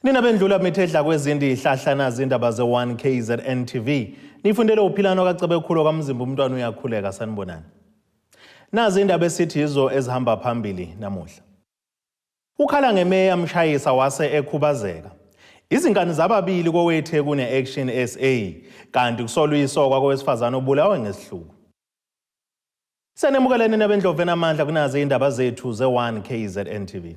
Nina bendlula mithedla kwezindi ihlahla nazi indaba ze-1 KZN TV. Nifundele uphilano kaCebekhulu kamzimba umntwana uyakhuleka sanibonani. Nazi indaba esithi yizo ezihamba phambili namuhla. Ukhala ngemeya yamshayisa wase ekhubazeka. Izinkani zababili koweTheku ne-Action SA kanti kusolwa isokwa kowesifazane obulawe ngesihluku. Senemukeleni nabendlovu enamandla kunazi indaba zethu ze-1 KZN TV.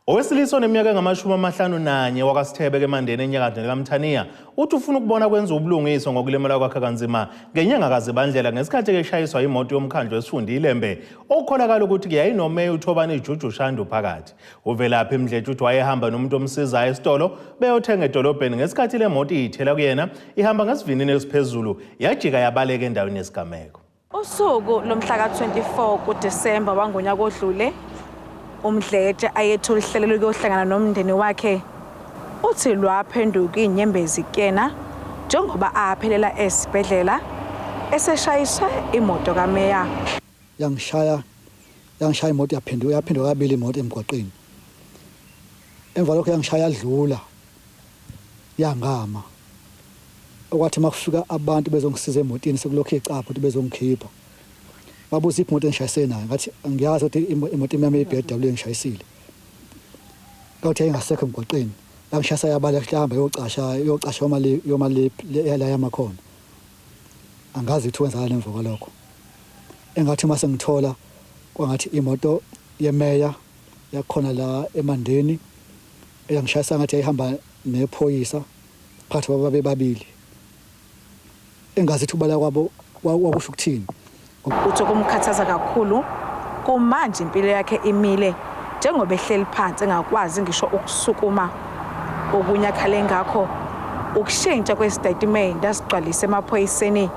Owesilisa oneminyaka engama-51 wakwaSithebe keMandeni enyakatho nekaMthaniya uthi ufuna ukubona kwenza ubulungiswa ngokulimala kwakhe kanzima ngenyanga kaZibandlela ngesikhathi eshayiswa imoto yomkhandlu wesifunda iLembe okukholakala ukuthi yayinomeya uThobani Juju Shandu phakathi. Uvelaphi Mdletshe uthi wayehamba nomuntu omsizayo esitolo beyothenga edolobheni ngesikhathi le moto iyithela kuyena ihamba ngesivinini esiphezulu yajika yabaleka endaweni yesigameko. Usuku lomhla ka-24 kuDisemba wangonyaka odlule, uMdletshe ayethi ulihlelele ukuyohlangana nomndeni wakhe, uthi lwaphenduka inyembezi kuyena njengoba aphelela esibhedlela eseshayiswe imoto kameya. Yangishaya yangishaya imoto yaphenduka yaphenduka kabili imoto emgwaqeni. Emva lokho yangishaya yadlula yangama. Okwathi uma kufika abantu bezongisiza emotini sekulokhu icapha ukuthi bezongikhipha. Babuza iphi imoto engishayise nayo ngathi angiyazi ukuthi imoto imnyama eyi-BMW engishayisile. Kwathi yayingasekho emgwaqeni. Yangishayisa yabaleka yahamba yocasha yocasha yoma le la yama khona. Angazi ukuthi kwenzakalani emva kwalokho. Engathi uma sengithola kwangathi imoto yemeya yakhona la eMandeni eyangishayisa ngathi yayihamba nephoyisa phakathi kwabo babebabili engazi ukuthi ubala kwabo kwakusho ukuthini. Uthi okumkhathaza kakhulu kumanje impilo yakhe imile njengoba ehleli phansi engakwazi ngisho ukusukuma. Okunye akhale ngakho ukushintsha kwesitatimende asigcwalise emaphoyiseni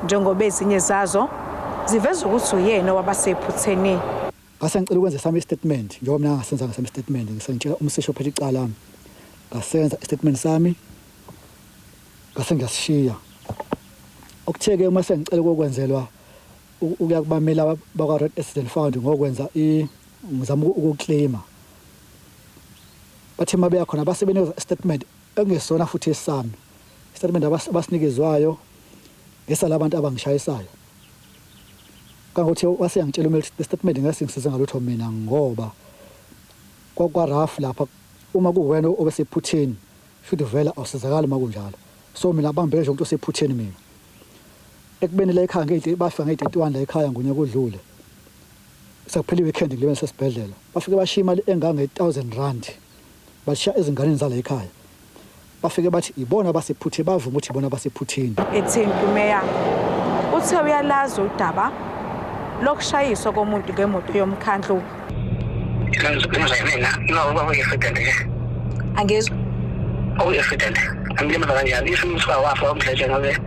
njengoba ezinye zazo ziveza ukuthi uyena owabasephutheni. Ngase ngicela ukwenza esami istatement njengoba mina ngasenzanga esami istatement ngise ngitshela umsishi ophethe icala lami ngasenza istatement sami ngase ngiyasishiya okuthe-ke uma sengicela ukokwenzelwa ukuya kubameli bakwa-Road Accident Fund ngokwenza ngizama ukuklima bathe uma beya khona base benikeza istatement ekungesona futhi esami istatement abasinikezwayo ngesalabantu abangishayisayo Kangokuthi wase yangitshela umeli ukuthi lestatement ngeke singisize ngalutho mina ngoba kwakwa-rough lapha uma kuwena obesephutheni shuthi vele awusizakali uma kunjalo. So mina bangibheke nje umuntu osephutheni mina. Ekubeni la ekhaya nge bafika ngeyi-31 la ekhaya ngonyaka odlule. Sekuphela i-weekend ngibe ngisesibhedlela. Bafike bashiya imali engange-1000 rand. Bashiya ezinganeni zala ekhaya. Bafike bathi ibona abasephuthe bavuma ukuthi ibona abasephutheni. Ethinta uMeya uthe uyalazi udaba lokushayiswa komuntu ngemoto yomkhandlu. Mina no kwakuyi-accident nje. Angizwa. Kwakuyi-accident. Angilimaza kanjani? If umsuka wafa umdletshe ngabe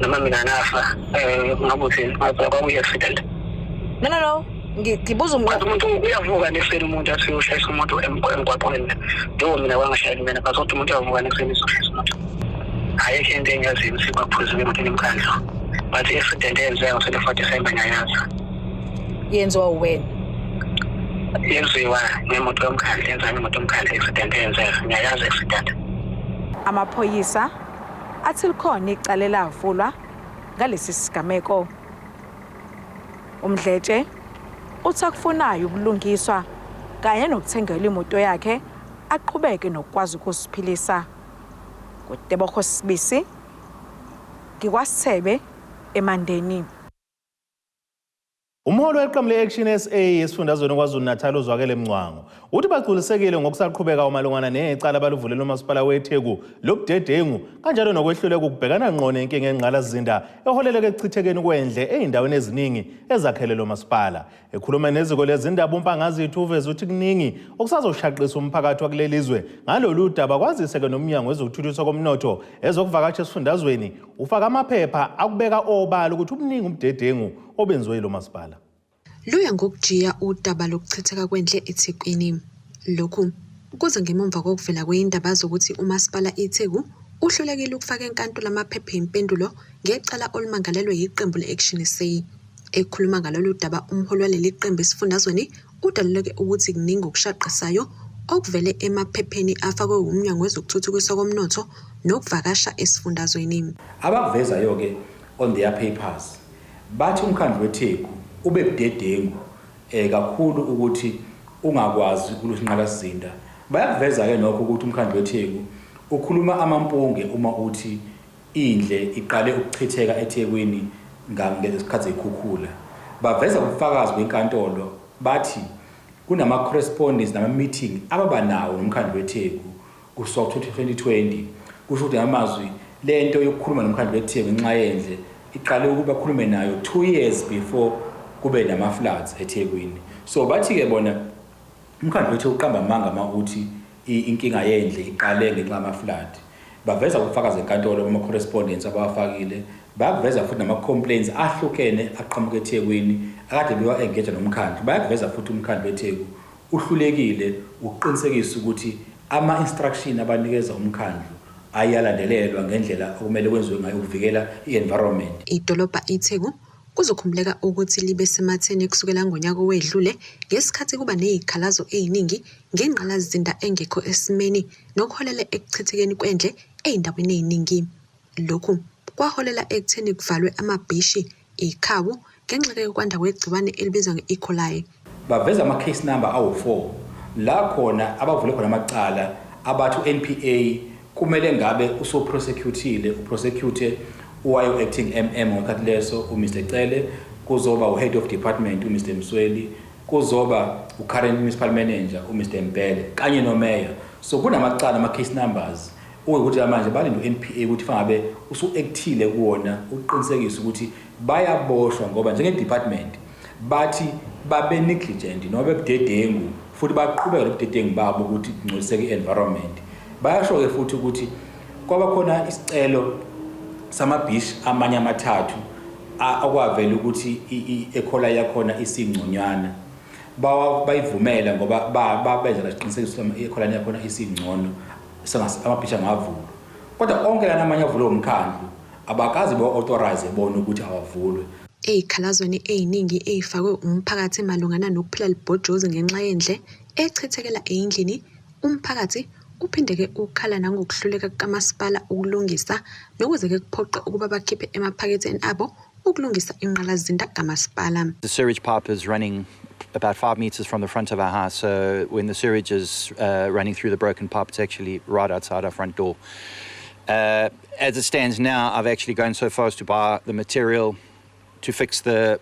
noma mina ngafa um ngabe uthini? Kwakuyi-accident. No no no. Ngibuza umuntu umuntu uyavuka nekuseni umuntu athi uyoshayisa umuntu emgwaqweni njengoba mina kwangashayeli mina but kodwa umuntu uyavuka nekuseni uzoshayisa umuntu ayikho into engiyaziyo ukuthi kwaphuziwe emotweni emkhandlu but i-accident eyenzeka ngo-24 December ngiyayazi yenziwa uwena yenziwa ngemoto yomkhandlu yenziwa ngemoto yomkhandlu i-accident eyenzeka ngiyayazi i-accident Amaphoyisa athi likhona icala elavulwa ngalesi sigameko. UMdletshe uthi akufunayo ubulungiswa kanye nokuthengelwa imoto yakhe aqhubeke nokukwazi ukuziphilisa. NguTebogo Sibisi, ngikwaSithebe, eMandeni. Umholi weqembu le-Action SA esifundazweni KwaZulu-Natal uZwakele Mncwango uthi bagculisekile ngokusaqhubeka umalungana necala abaluvulela umasipala weTheku lobudedengu kanjalo nokwehluleka ukubhekana ngqo nenkinga engqalasizinda eholeleke ekuchithekeni kwendle ey'ndaweni eziningi ezakhele lo masipala. Ekhuluma neziko lezindaba uMpangazitha uveze ukuthi kuningi okusazoshaqisa umphakathi wakuleli zwe ngalolu daba kwazise-ke nomnyango wezokuthuthukiswa komnotho ezokuvakasha esifundazweni ufaka amaphepha akubeka obala ukuthi ubuningi ubudedengu obenziwe yilo masipala. Luya ngokujiya udaba lokuchitheka kwendle eThekwini. Lokhu kuza ngemumva kokuvela kwezindaba zokuthi uMasipala iTheku uhlulekile ukufaka enkantolo amaphepha empendulo ngecala olumangalelwe yiqembu le-Action SA. Ekhuluma ngalolu daba umholi waleli qembu esifundazweni udaluleke ukuthi kuningi okushaqisayo okuvele emaphepheni afakwe wuMnyango Wezokuthuthukiswa Komnotho Nokuvakasha esifundazweni. Abakuvezayo-ke on their papers bathi umkhandlu weTheku ube budedengu eh kakhulu ukuthi ungakwazi ukulungisa Bayakuveza-ke nokho ukuthi umkhandlu weTheku ukhuluma amampunge uma uthi indle iqale ukuchitheka eThekwini ngesikhathi zey'khukhula. Baveza ubufakazi benkantolo bathi kunama-correspondence nama-meeting ababa nawo nomkhandlu weTheku kusuka ku-2020. Kusho ukuthi ngamazwi le nto yokukhuluma nomkhandlu weTheku ngenxa yendle iqale ukuba bakhulume nayo 2 years before kube nama-floods eThekwini. So bathi-ke bona umkhandlu wethu uqamba amanga uma uthi inkinga yendle iqale ngenxa yama-flood. Baveza ubufakazi enkantolo bama-correspondence abawafakile. Bayakuveza futhi nama-complaints ahlukene aqhamuka eThekwini akade bewa-engage nomkhandlu. Bayakuveza futhi umkhandlu weTheku uhlulekile ukuqinisekisa ukuthi ama-instruction abanikeza umkhandlu ayalandelelwa ngendlela okumele kwenziwe ngayo ukuvikela i-environment. Idolobha iTheku kuzokhumbuleka ukuthi libe sematheni kusukela ngonyaka owedlule ngesikhathi kuba nezikhalazo eziningi ngengqalasizinda engekho esimeni nokuholele ekuchithekeni kwendle ezindaweni eziningi. Lokhu kwaholela ekutheni kuvalwe amabhishi, ikhawu ngenxa yokwanda kwegciwane elibizwa nge-E. coli. Baveza ama-case number awu-4 la khona abavule khona amacala abathi u-NPA kumele ngabe uso-prosecutile, uprosecute owaye acting MM ngokhathi leso, uMr Cele, kuzoba u-head of department uMr Msweli, kuzoba u-current municipal manager uMr Mbhele kanye nomeya. So kunamacala, ama-case numbers okuwukuthi manje balinde u-NPA ukuthi fangabe usu-actile kuwona uqinisekise ukuthi bayaboshwa, ngoba njenge-department bathi babe negligent noma bebudedengu futhi baqhubeka nobudedengu babo ukuthi kungcoliseke i-environment. Bayasho-ke futhi ukuthi kwaba khona isicelo samabhishi amanye amathathu okwavela ukuthi i-E. coli yakhona isingconywana, bayivumela ngoba babenza lasiqinisekiso i-E. coli yakhona isingcono, amabhishi angavulwa. Kodwa onke lana amanye avulwe umkhandlu abakaze bawa-authorize bona ukuthi awavulwe. Ey'khalazweni ey'ningi ey'fakwe umphakathi malungana nokuphila libhojozi ngenxa yendle echithekela ey'ndlini, umphakathi uphinde-ke ukhala nangokuhluleka kukamasipala ukulungisa nokuze-ke kuphoqe ukuba bakhiphe emaphaketheni abo ukulungisa ingqalasizinda kamasipala. The sewage pipe is running about 5 meters from the front of our house. So when the sewage is running through the broken pipe, it's actually right outside our front door. As it stands now, I've actually gone so far as to buy the material to fix the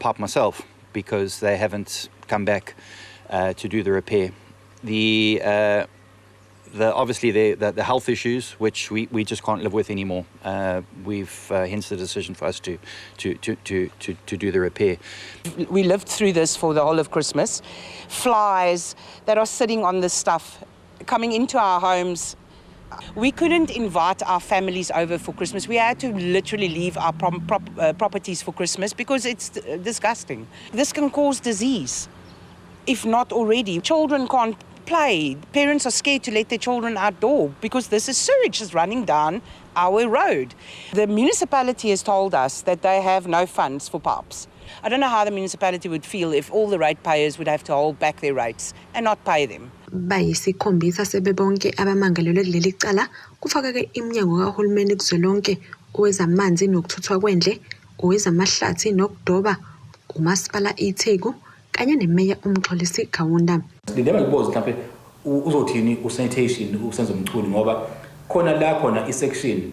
pipe myself because they haven't come back to do the repair. The obviously the health issues, which we just can't live with anymore. We've hence the decision for us to do the repair. We lived through this for the whole of Christmas. Flies that are sitting on this stuff coming into our homes. We couldn't invite our families over for Christmas. We had to literally leave our properties for Christmas because it's disgusting. This can cause disease, if not already. Children can't play. Parents are scared to let their children outdoor because this is sewage is running down our road. The municipality has told us that they have no funds for pipes. I don't know how the municipality would feel if all the ratepayers would have to hold back their rates and not pay them. Bayisikhombisa sebebonke abamangalelwe kuleli cala, kufaka-ke iminyango kahulumeni kuzwelonke, owezamanzi nokuthuthwa kwendle, owezamahlathi nokudoba, umasipala iTheku kanye nemeya uMxolisi Kaunda. Silinde ngikubuze mhlawumbe uzothini u-sanitation uSenzo Mchunu, ngoba khona la khona i-section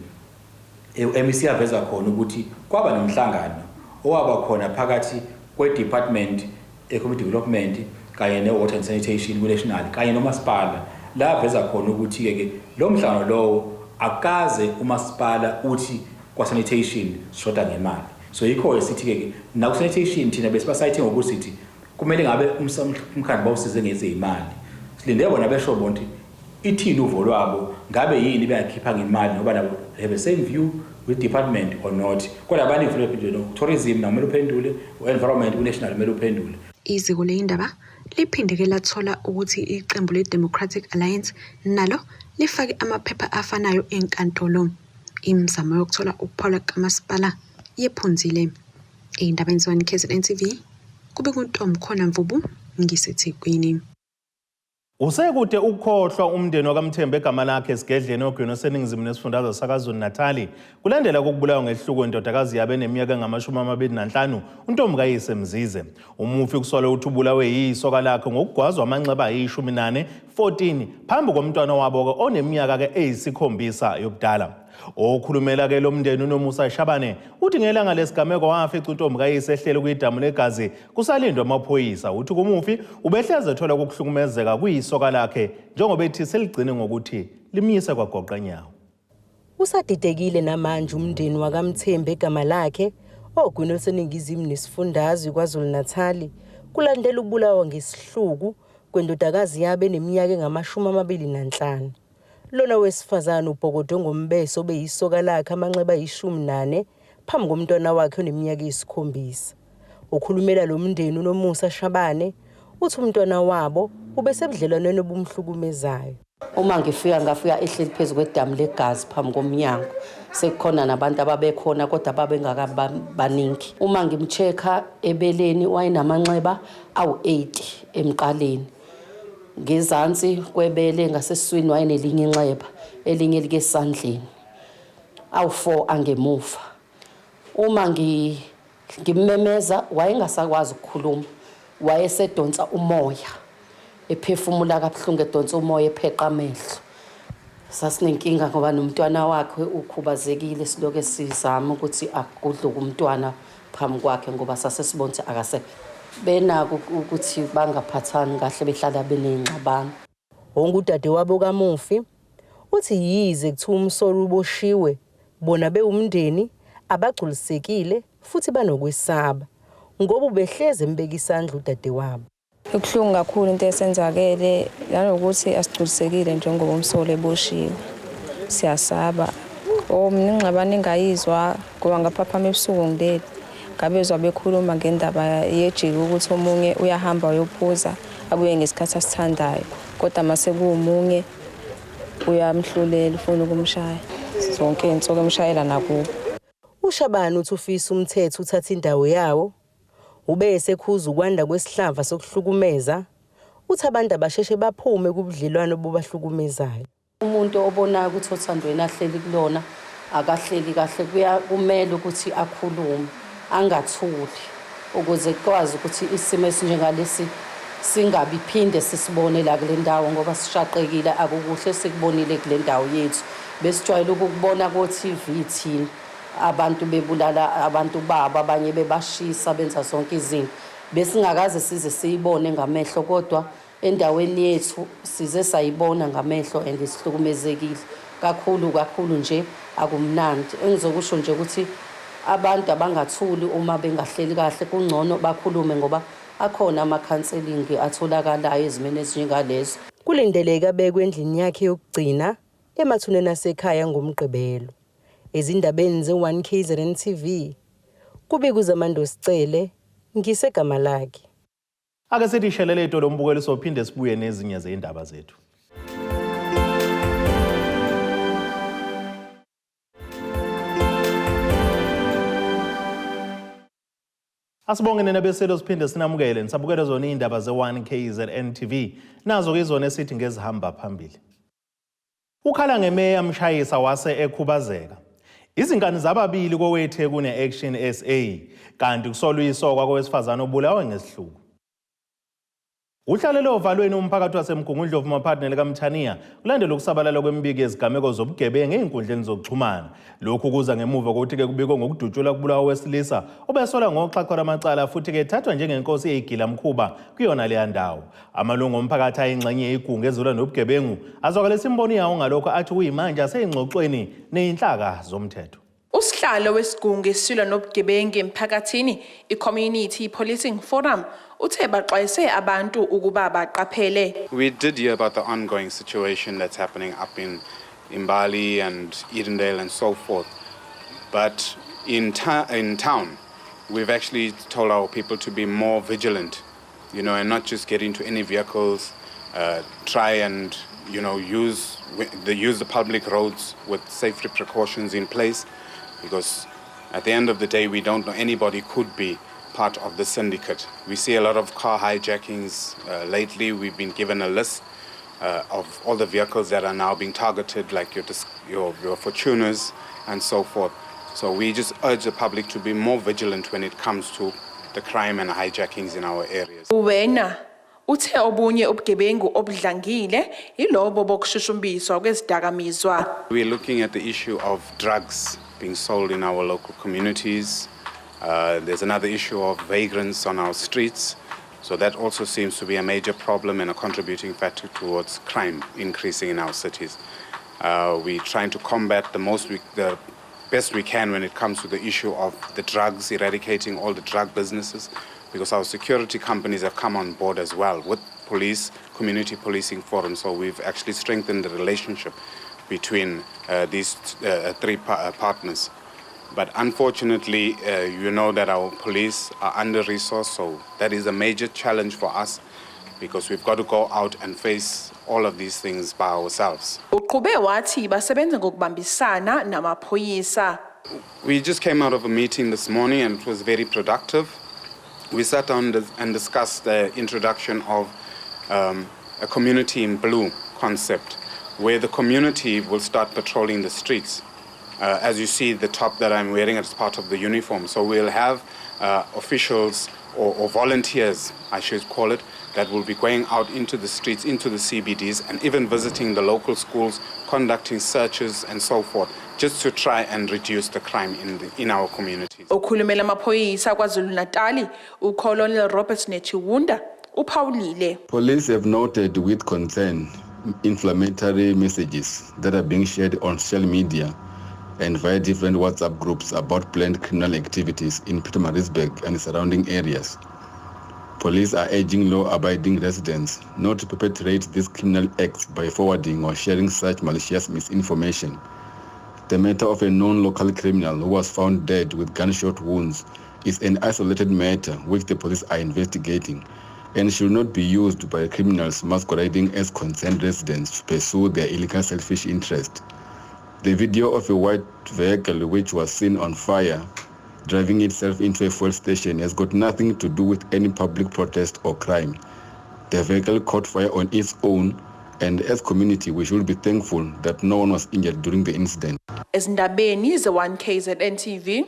MEC yaveza khona ukuthi kwaba nomhlangano owaba khona phakathi kwe-department economic development kanye ne-water and sanitation kwi-national kanye nomasipala, la aveza khona ukuthi-ke ke lo mhlangano lowo akaze umasipala uthi kwa-sanitation sishoda ngemali. So yikho-ke sithi-ke ke naku-sanitation thina besibasayithe ngokuthi sithi kumele ngabe umkhandlu bawusize ngezeyimali. Silinde bona besho bona ukuthi ithini uvo lwabo, ngabe yini bengakhipha ngemali, ngoba nabo have the same view with department or not. Kodwa abaningi futhi bephendule no tourism nawo kumele uphendule, u-environment u-national kumele uphendule. Iziko ley'ndaba liphinde-ke lathola ukuthi iqembu le-Democratic Alliance nalo lifake amaphepha afanayo enkantolo. Imizamo yokuthola ukuphawula kukamasipala yephunzile. Ey'ndabeni ze-1 KZN TV, kube kuNtombikhona Mvubu, ngiseThekwini. Usekude ukukhohlwa umndeni wakaMthembu egama lakhe esigedleni ogwini oseningizimu nesifundazwe saKwaZulu-Natali kulandela ukubulawa ngehluku indodakazi yabo eneminyaka engama-25 uNtombikayise Mzize. Umufi kusolwa ukuthi ubulawe yisoka lakhe ngokugwazwa amanxeba ayi-14 14 phambi komntwana wabo-ke oneminyaka-ke eyisikhombisa yobudala. Okhulumela-ke lo mndeni uNomusa Shabane uthi ngelanga lesigameko wafica uNtombikayise ehleli kwidamu legazi kusalindwa amaphoyisa. Uthi kumufi ubehleze ethola ukuhlukumezeka kuyisoka lakhe njengoba ethi seligcine ngokuthi limyise kwagoqanyawo. Usadidekile namanje umndeni wakaMthembu egama lakhe ogwini oluseningizimu nesifundazwe KwaZulu-Natali kulandela ukubulawa ngesihluku kwendodakazi yabo eneminyaka engama-25. Lona wesifazane ubhokodwe ngombese obeyisoka lakhe amanxeba ayi-14 phambi komntwana wakhe oneminyaka eyisikhombisa. Okhulumela lo mndeni uNomusa Shabane uthi umntwana wabo ubesebudlelwaneni obumhlukumezayo. Uma ngifika ngafika ehleli phezu kwedamu legazi phambi komnyango, sekukhona nabantu ababekhona kodwa babengakabaningi. Uma ngimcheck-a ebeleni wayenamanxeba awu-8 emqaleni. Ngezansi kwebele ngasesiswini wayenelinye inxeba, elinye likesandleni. Awu-4 angemuva. Uma ngimmemeza wayengasakwazi ukukhuluma, wayesedonsa umoya, ephefumula kabuhlungu edonsa umoya epheqa amehlo. Sasinenkinga ngoba nomntwana wakhe ukhubazekile, siloke sizama ukuthi akudluke umntwana phambi kwakhe ngoba sase sibona ukuthi akase benako ukuthi bangaphathani kahle, behlala beney'ngxabano. Wonke udadewabo kamufi uthi yize kuthiwa umsolwa uboshiwe, bona bewumndeni abagculisekile futhi banokwesaba ngoba ubehlezi embeka isandla udadewabo. Ibuhlungu kakhulu into esenzakele nanokuthi asigculisekile njengoba umsolwa eboshiwe. Siyasaba. Oh, mina ingxabano engayizwa ngoba ngaphaphama ebusuku ngilele. Ngabezwa bekhuluma ngendaba yejiki ukuthi omunye uyahamba uyophuza abuye ngesikhathi asithandayo, kodwa mase kuwumunye uyamhlulela ufuna ukumshaya. Zonke iy'nsuku emshayela nakubo. UShabane uthi ufisa umthetho uthathe indawo yawo. Ube esekhuza ukwanda kwesihlava sokuhlukumeza. Uthi abantu abasheshe baphume kubudlelwano obubahlukumezayo. Umuntu obonayo ukuthi othandweni ahleli kulona akahleli kahle, kumele ukuthi akhulume, angathuli, ukuze kukwazi ukuthi isimo esinjengalesi singabi phinde sisibone la kule ndawo ngoba sishaqekile, akukuhle esikubonile kule ndawo yethu. Besijwayele ukukubona ko-TV thina, abantu bebulala abantu babo, abanye bebashisa, benza zonke izinto. Besingakaze size siyibone ngamehlo kodwa endaweni yethu size sayibona ngamehlo and sihlukumezekile kakhulu kakhulu nje, akumnandi. Engizokusho nje ukuthi abantu abangathuli uma bengahleli kahle, kungcono bakhulume ngoba akhona ama-counselling atholakalayo ezimeni ezinjengalezo. Kulindeleke abekwe endlini yakhe yokugcina emathuneni asekhaya ngoMgqibelo. Ezindabeni ze-1 KZN TV, kubika uZamando Sicele, ngisegama lakhe. Ake sithi shelele itolo mbukeli, sophinde sibuye nezinye zey'ndaba zethu. Asibonge nina beselo, siphinde sinamukele nisabukele zona iy'ndaba ze-1 KZN TV. Nazo-ke izona esithi ngezihamba phambili. Ukhala ngemeya mshayisa wase ekhubazeka. Izinkani zababili koweTheku ne-Action SA kanti kusolwa isokwa kowesifazane obulawe ngesihluku. Uhlalele ovalweni umphakathi waseMgungundlovu maphakathi likaMthaniya kulandela ukusabalala kwemibiko yezigameko zobugebengu ey'nkundleni zokuxhumana. Lokhu kuza ngemuva kokuthi-ke kubikwe ngokudutshulwa kubulawa owesilisa obesolwa ngoxhaxha lwamacala futhi-ke ethathwa njengenkosi eyigilamkhuba kuyona leya ndawo. Amalungu omphakathi ayingxenye yegungu ezilwa nobugebengu azwakalisa imibono yawo ngalokho athi kuyimanje aseyingxoxweni neyinhlaka zomthetho. Usihlalo wesigungu esilwa nobugebengu emphakathini, i-Community Policing Forum, uthe baxwayise abantu ukuba baqaphele. We did hear about the ongoing situation that's happening up in Imbali and Edendale and so forth. But in town, we've actually told our people to be more vigilant, and not just get into any vehicles, try and, use the public roads with safety precautions in place, because at the end of the day, we don't know, anybody could be part of the syndicate. We see a lot of car hijackings lately. We've been given a list. of all the vehicles that are now being targeted, like your Fortuners and so forth. So we just urge the public to be more vigilant when it comes to the crime and hijackings in our areas. Wena uthe obunye ubugebengu obudlangile yilobo bokushushumbiswa kwezidakamizwa. We're looking at the issue of drugs being sold in our local communities. There's another issue of vagrants on our streets. So that also seems to be a major problem and a contributing factor towards crime increasing in our cities. We're trying to combat the best we can when it comes to the issue of the drugs, eradicating all the drug businesses, because our security companies have come on board as well with police, community policing forum. So we've actually strengthened the relationship between these three partners. But unfortunately, you know that our police are under resourced, so that is a major challenge for us because we've got to go out and face all of these things by ourselves. Uqhube wathi basebenza ngokubambisana namaphoyisa. We just came out of a meeting this morning and it was very productive. We sat down and discussed the introduction of a community in blue concept, where the community will start patrolling the streets. As you see, the top that I'm wearing is part of the uniform. So we'll have officials or volunteers, I should call it, that will be going out into the streets, into the CBDs, and even visiting the local schools, conducting searches and so forth, just to try and reduce the crime in our communities. Okhulumela amaphoyisa KwaZulu-Natal uColonel Robert Netshiunda uphawulile. Police have noted with concern inflammatory messages that are being shared on social media and via different WhatsApp groups about planned criminal activities in Pietermaritzburg and surrounding areas. Police are urging law-abiding residents not to perpetrate these criminal acts by forwarding or sharing such malicious misinformation. The matter of a known local criminal who was found dead with gunshot wounds is an isolated matter which the police are investigating and should not be used by criminals masquerading as concerned residents to pursue their illegal selfish interest. The video of a white vehicle which was seen on fire driving itself into a fuel station has got nothing to do with any public protest or crime. The vehicle caught fire on its own, and as community we should be thankful that no one was injured during the incident. Ezindabeni ze-1 KZN TV,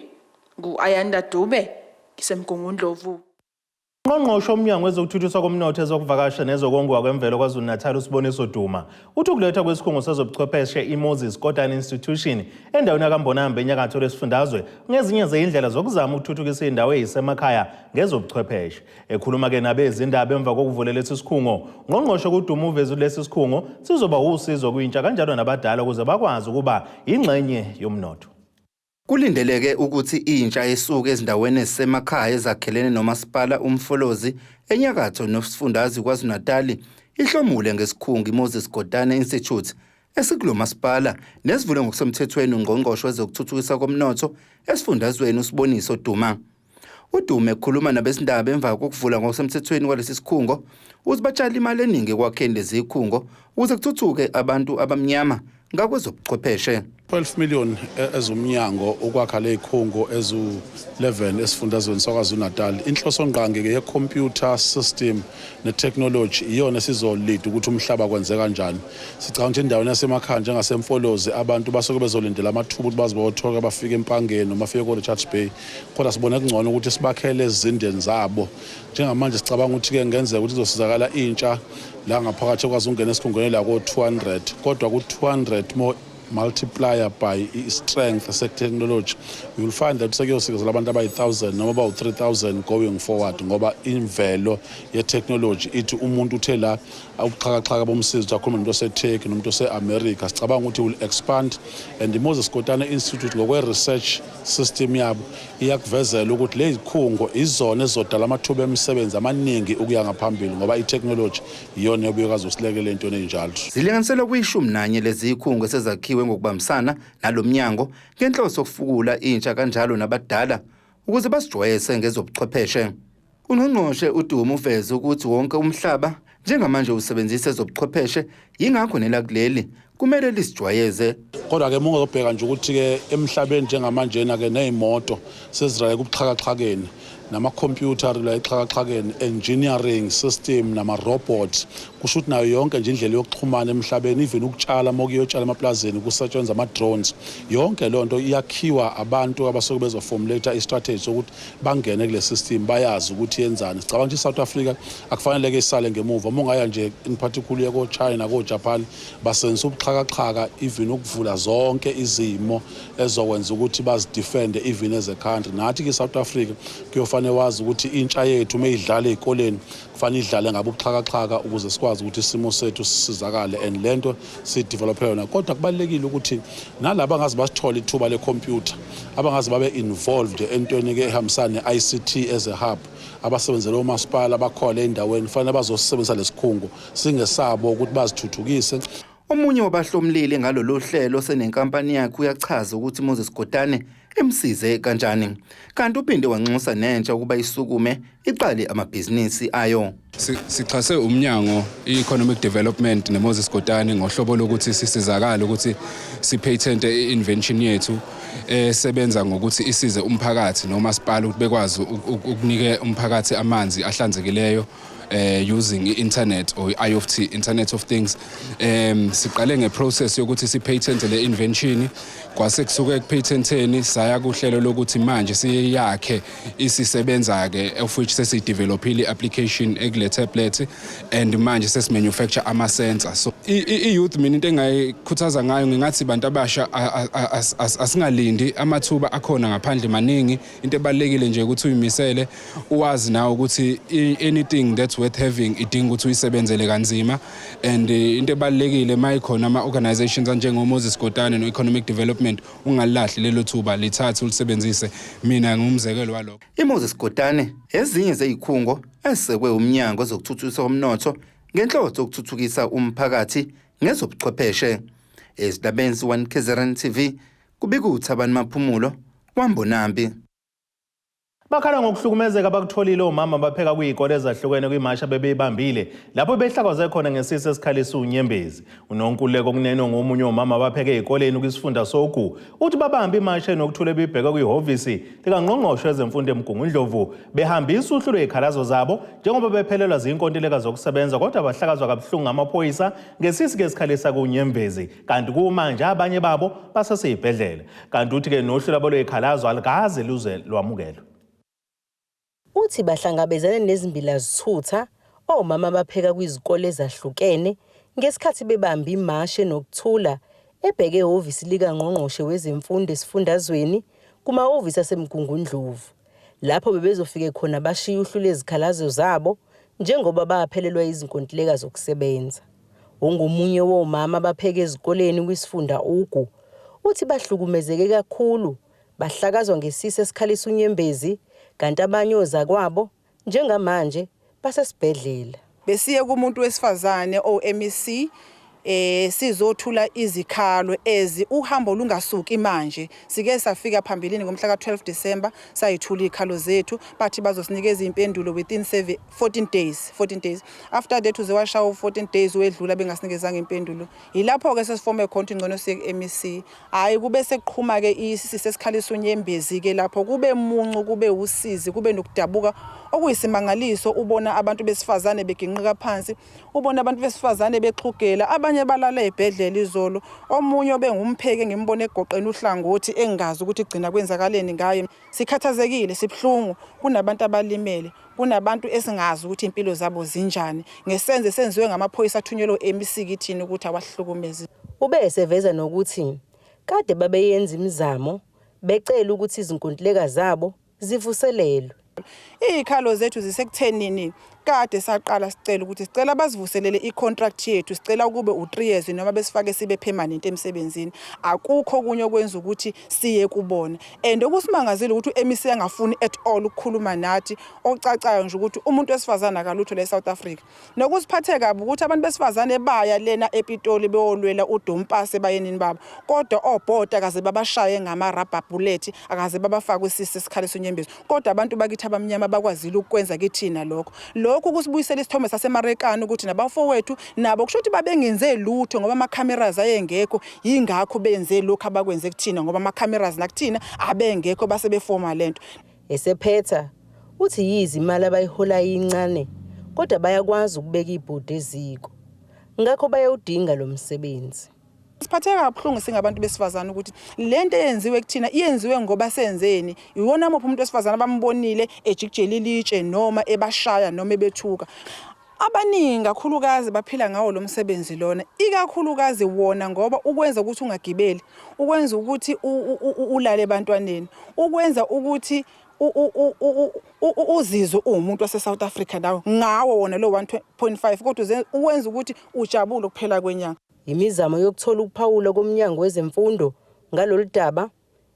ngu-Ayanda Dube, ngiseMgungundlovu. Ungqongqoshe womnyango wezokuthuthukiswa komnotho, ezokuvakasha nezokongiwa kwemvelo KwaZulu-Natal, uSiboniso Duma, uthi ukulethwa kwesikhungo sezobuchwepheshe iMoses Kotane Institution endaweni yaKaMbonambi enyakatho lesifundazwe ngezinye zeyindlela zokuzama ukuthuthukisa iy'ndawo ey'semakhaya ngezobuchwepheshe. Ekhuluma-ke nabezindaba emva kokuvula lesi sikhungo, ungqongqoshe kuDuma uveze lesi sikhungo sizoba usizo kwintsha kanjalo nabadala ukuze bakwazi ukuba ingxenye yomnotho. Kulindeleke ukuthi intsha esuka ezindaweni ezisemakhaya ezakhelene nomasipala uMfolozi enyakatho nesifundazwe KwaZulu-Natal ihlomule ngesikhungo iMoses Kotane Institute esikulo masipala nesivulwe ngokusemthethweni ungqongqoshe wezokuthuthukiswa komnotho esifundazweni uSiboniso Duma. UDuma ekhuluma nabezindaba emva kokuvula ngokusemthethweni kwalesi sikhungo uthi batshala imali eningi ekwakheni lezi zikhungo ukuze kuthuthuke abantu abamnyama ngakwezobuchwepheshe. 12 million ezumnyango ukwakha lezikhungo ezu-11 esifundazweni saKwaZulu-Natal. Inhloso ngqangi ke ye-computer system ne-technology iyona esizolead ukuthi umhlaba kwenze kanjani. Sicabanga ukuthi endaweni yasemakhaya njengaseMfolozi abantu basuke bezolindela amathuba ukuthi baze bayothola bafike eMpangeni noma bafike ko-Richards Bay, kodwa sibone kungcono ukuthi sibakhele ezizindeni zabo. Njengamanje sicabanga ukuthi-ke kungenzeka ukuthi kuzosizakala intsha la ngaphakathi ekwazi ukungena esikhungweni la ko-200, kodwa ku-200 more multiplier by i-strength se-technology, you will find that sekuyosikezela abantu abayi-1000 noma abawu-3000 going forward, ngoba imvelo ye-technology ithi umuntu uthe la ubuxhakaxhaka bomsizi ukuthi akhulume nomuntu oseTurkey nomuntu ose-America. Sicabanga ukuthi will expand, and i-Moses Kotane Institute ngokwe-research system yabo iyakuvezela ukuthi lezi khungo izona ezizodala amathuba emisebenzi amaningi ukuya ngaphambili, ngoba i-technology iyona ebuye kazosilekelela entweni ey'njalo. Zilinganiselwa kuyishumi nanye lezi zikhungo esezakhiwe ngokubambisana nalo mnyango ngenhloso yokufukula intsha kanjalo nabadala ukuze basijwayeze ngezobuchwepheshe. Ungqongqoshe uDuma uveze ukuthi wonke umhlaba njengamanje usebenzisa ezobuchwepheshe, yingakho nelakuleli kumele lisijwayeze. Kodwa-ke uma ungazobheka nje ukuthi-ke emhlabeni njengamanjena-ke ney'moto seziraye kubuxhakaxhakeni, namakhompyutha la exhakaxhakeni, engineering system nama-robots. Kusho ukuthi nayo yonke nje indlela yokuxhumana emhlabeni, even ukutshala, uma kuyotshala emaplazini kusetshenzwa ama-drones, yonke leyo nto iyakhiwa abantu abasuke bezoformulate i-strategy sokuthi bangene kule system, bayazi ukuthi yenzani. Sicabanga ukuthi i-South Africa akufanele-ke isale ngemuva. Uma ungaya nje in particular ko-China, ko-Japan, basebenzisa ubuxhakaxhaka even ukuvula zonke izimo ezokwenza ukuthi bazidefende even as a country. Nathi ke South Africa kuyofanele wazi ukuthi intsha yethu uma idlala ey'koleni kufanele idlale ngabe ubuxhakaxhaka ukuze sikwazi ukuthi isimo sethu sisizakale, and lento siyidevelophe yona. Kodwa kubalulekile ukuthi nalaba abangaze basithole ithuba lekhompyutha, abangaze babe involved entweni-ke ehambisana ne-ICT as a hub, abasebenzela omasipala bakhona ey'ndaweni, kufanele bazosebenzisa lesikhungo singesabo ukuthi bazithuthukise. Omunye wabahlomlile ngalolu hlelo senenkampani yakhe uyachaza ukuthi Moses Kotane emsize kanjani. Kanti uphinde wanxusa nentsha ukuba isukume iqale amabhizinisi ayo. Sixhase umnyango i-Economic Development neMoses Kotane ngohlobo lokuthi sisizakale ukuthi sipatente i-invention yethu esebenza ngokuthi isize umphakathi nomasipala ukuthi bekwazi ukunike umphakathi amanzi ahlanzekileyo using i-internet or i-IoT, Internet of Things. Siqale ngeprocess yokuthi sipatent le invention, kwase kusuke ekupatenteni saya kuhlelo lokuthi manje siyakhe isisebenza ke, of which sesidevelopile i-application ekule tablet, and manje sesimanufacture ama-sensor. So i-youth, mina into engayikhuthaza ngayo ngingathi bantu abasha, asingalindi, amathuba akhona ngaphandle maningi. Into ebalulekile nje ukuthi uyimisele, uwazi nawe ukuthi anything that's worth having idinga ukuthi uyisebenzele kanzima. And into ebalulekile, mayikhona ama-organizations anjengo-Moses Kotane no-Economic Development, ungalilahli lelo thuba, lithathe ulisebenzise. Mina ngumzekelo walokho. IMoses Kotane ezinye zezikhungo esekwe umnyango wezokuthuthukisa umnotho ngenhloso yokuthuthukisa umphakathi ngezobuchwepheshe. Ezindabeni 1 KZN TV, kubika uThabani Maphumulo wambonambi. Bakhala ngokuhlukumezeka abakutholile omama bapheka kuy'kole ezahlukene kwimasha bebeyibambile lapho behlakwaze khona ngesisi esikhalisa unyembezi. UNonkululeko Kunene ngomunye womama abapheka ey'koleni kwisifunda soGu, uthi babambe imasha enokuthula ebibheke kwihhovisi likangqongqoshe wezemfundo eMgungundlovu, behambisa uhlu lwey'khalazo zabo njengoba bephelelwa zinkontileka zokusebenza, kodwa bahlakazwa kabuhlungu ngamaphoyisa ngesisi-ke esikhalisa kunyembezi, kanti kumanje abanye babo basesey'bhedlela. Kanti uthi-ke nohlu lwabo lwey'khalazo alukaze luze lwamukelwe. Uthi bahlangabezane nezimbila zithutha omama abapheka kwizikole ezahlukene ngesikhathi bebambe imashe nokuthula ebheke ehhovisi likangqongqoshe wezemfundo esifundazweni kumahhovisi aseMgungundlovu, lapho bebezofike khona bashiye uhlu lwezikhalazo zabo njengoba baphelelwa izinkontileka zokusebenza. Ungomunye womama abapheka ezikoleni kwisifunda Ugu. Uthi bahlukumezeke kakhulu, bahlakazwa ngesisi esikhalisa unyembezi, kanti abanye ozakwabo njengamanje basesibhedlela. Besiye kumuntu wesifazane o-MEC sizothula izikhalo ezi uhambo lungasuki manje. Sike safika phambilini ngomhla ka-12 December, sayithula izikhalo zethu, bathi bazosinikeza impendulo within 7 14 days. 14 days after that uze washaya u-14 days wedlula bengasinikezanga impendulo. Yilapho ke sesifome khona ukuthi ngcono siye ku-MEC. Hhayi, kube sekuqhuma ke isisikhalisa unyembezi ke lapho, kube muncu, kube usizi, kube nokudabuka okuyisimangaliso. Ubona abantu besifazane beginqika phansi, ubona abantu besifazane bexhugela, abanye balala ey'bhedlela izolo. Omunye obengumpheki engimbone egoqeni uhlangothi, engingazi ukuthi kugcina kwenzakaleni ngaye. Sikhathazekile, sibuhlungu, kunabantu abalimele, kunabantu esingazi ukuthi iy'mpilo zabo zinjani ngesenze esenziwe ngamaphoyisa athunyelwe u-MEC kithini ukuthi awahlukumezi. Ube eseveza nokuthi kade babeyenza imizamo becela ukuthi izinkontileka zabo zivuselelwe. Iy'khalo zethu zisekuthenini kade saqala sicela ukuthi sicela basivuselele i-contract yethu, sicela kube u-3 years noma besifake sibe permanent emsebenzini. Akukho okunye okwenza ukuthi siye kubona, and okusimangazile ukuthi u-MEC angafuni at all ukukhuluma nathi, okucacayo nje ukuthi umuntu wesifazane akalutho la e-South Africa. Nokusiphathe kabi ukuthi abantu besifazane baya lena ePitoli beyolwela udompase bayenini babo, kodwa obhota akaze babashaye ngama-rubber bullet, akaze babafake isisi esikhalisa unyembezi, kodwa abantu bakithi abamnyama bakwazile ukukwenza kithina lokho. Lokhu kusibuyisela isithombe saseMarekani ukuthi nabafowethu nabo kusho ukuthi babengenze lutho ngoba ama-cameras ayengekho, yingakho benze lokhu abakwenze kuthina, ngoba ama-cameras nakuthina abengekho base befoma lento. Esephetha uthi yize imali abayiholayo incane, kodwa bayakwazi ukubeka ibhodi eziko. Ngakho bayawudinga lo msebenzi. Siphatheka kabuhlungu singabantu besifazane ukuthi lento eyenziwe kuthina iyenziwe ngoba senzeni. Iwona muphi umuntu wesifazane abambonile ejikijela ilitshe noma ebashaya noma ebethuka. Abaningi kakhulukazi baphila ngawo lo msebenzi lona, ikakhulukazi wona ngoba ukwenza ukuthi ungagibeli, ukwenza ukuthi ulale ebantwaneni, ukwenza ukuthi uzizwe uwumuntu wase-South Africa nawe ngawo wona lo 1.5 kodwa uwenza ukuthi ujabule ukuphela kwenyanga. Imizamo yokuthola ukuphawula koMnyango wezeMfundo ngalolu daba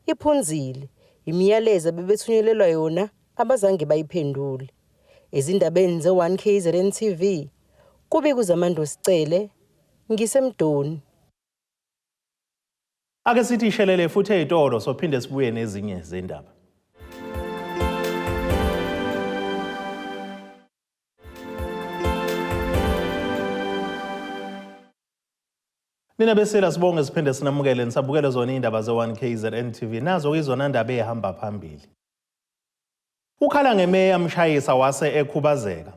iphunzile. Imiyalezo abebethunyelelwa yona abazange bayiphendule. Ezindabeni ze-1 KZN TV, kubika uZamando Sicele, ngiseMdoni. Ake sithi ishelele futhi ey'tolo sophinde sibuye nezinye zendaba. Nina besela sibonge siphinde sinamukele nisabukele zona iy'ndaba ze-1 KZN TV nazo izona ndaba ey'hamba phambili. Ukhala ngemeya mshayisa wase ekhubazeka.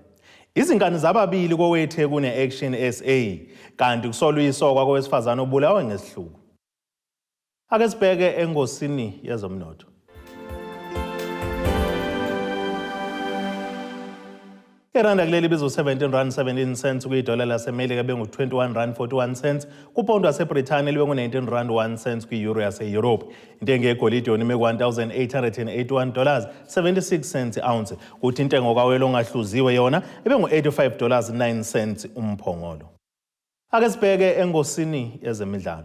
Izinkani zababili koweTheku ne-Action SA kanti kusolwa isokwa kowesifazane obulawe ngesihluku. Ake sibheke engosini yezomnotho. Iranda kuleli bizu 17 rand 17 cents kwidola laseMelika bengu-21 rand 41 cents kupondo waseBrithani libe ngu-19 rand 1 cents kwi-euro yase-Europe. Intengo yegolide yona ime ku-1881 dollars 76 cents i-ounce kuthi intengo kawelo ongahluziwe yona ibe ngu-85 dollars 9 cents umphongolo. Ake sibheke engosini yezemidlalo.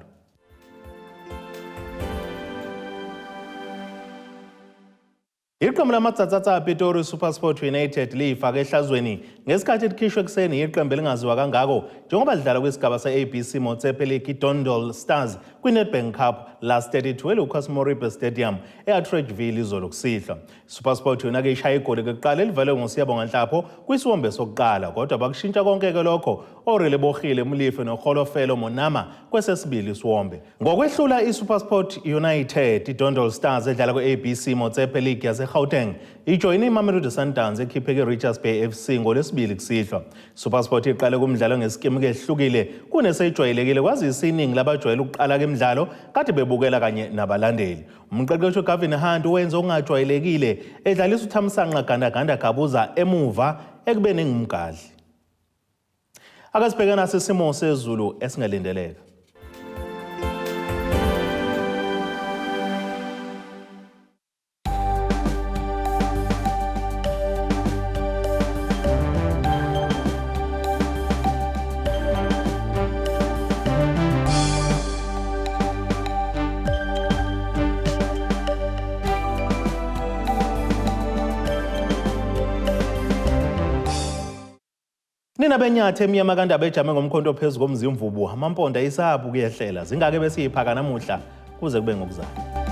Iqembu lamaTsatsatsa Pitori SuperSport United liyifake ehlazweni ngesikhathi likhishwe ekuseni yiqembu elingaziwa kangako njengoba lidlala kwisigaba se-ABC Motsepe League iDondol Stars kwiNedbank Cup last 32 eLucas Moripe Stadium e-Atteridgeville izolo kusihlwa. SuperSport yona-ke ishaye igoli kokuqala elivalwe nguSiyabonga Nhlapho kwisiwombe sokuqala kodwa bakushintsha konke-ke lokho oRelebohile Molefe noKgolofelo Monama kwesesibili isiwombe. Ngokwehlula iSuperSport United, iDondol Stars edlala kwi-ABC Motsepe League yaseGauteng ijoyine iMamelodi Sundowns ekhipheke iRichards Bay FC ngoLwesibili kusihlwa. SuperSport iqale kumdlalo ngesikimu kehlukile kunesejwayelekile kwazise iningi labajwayele ukuqala kemidlalo kade bebukela kanye nabalandeli. Umqeqeshi uGavin Hunt wenze okungajwayelekile edlalisa uThamsanqa Gandaganda Gabuza emuva ekubeni engumgadli. Ake sibheke nasi isimo sezulu esingalindeleka. Nina benyathi emnyama kandaba ejame ngomkhonto phezu komzimvubu amamponda isabu kuyehlela zingake besiyiphaka namuhla kuze kube ngokuzayo.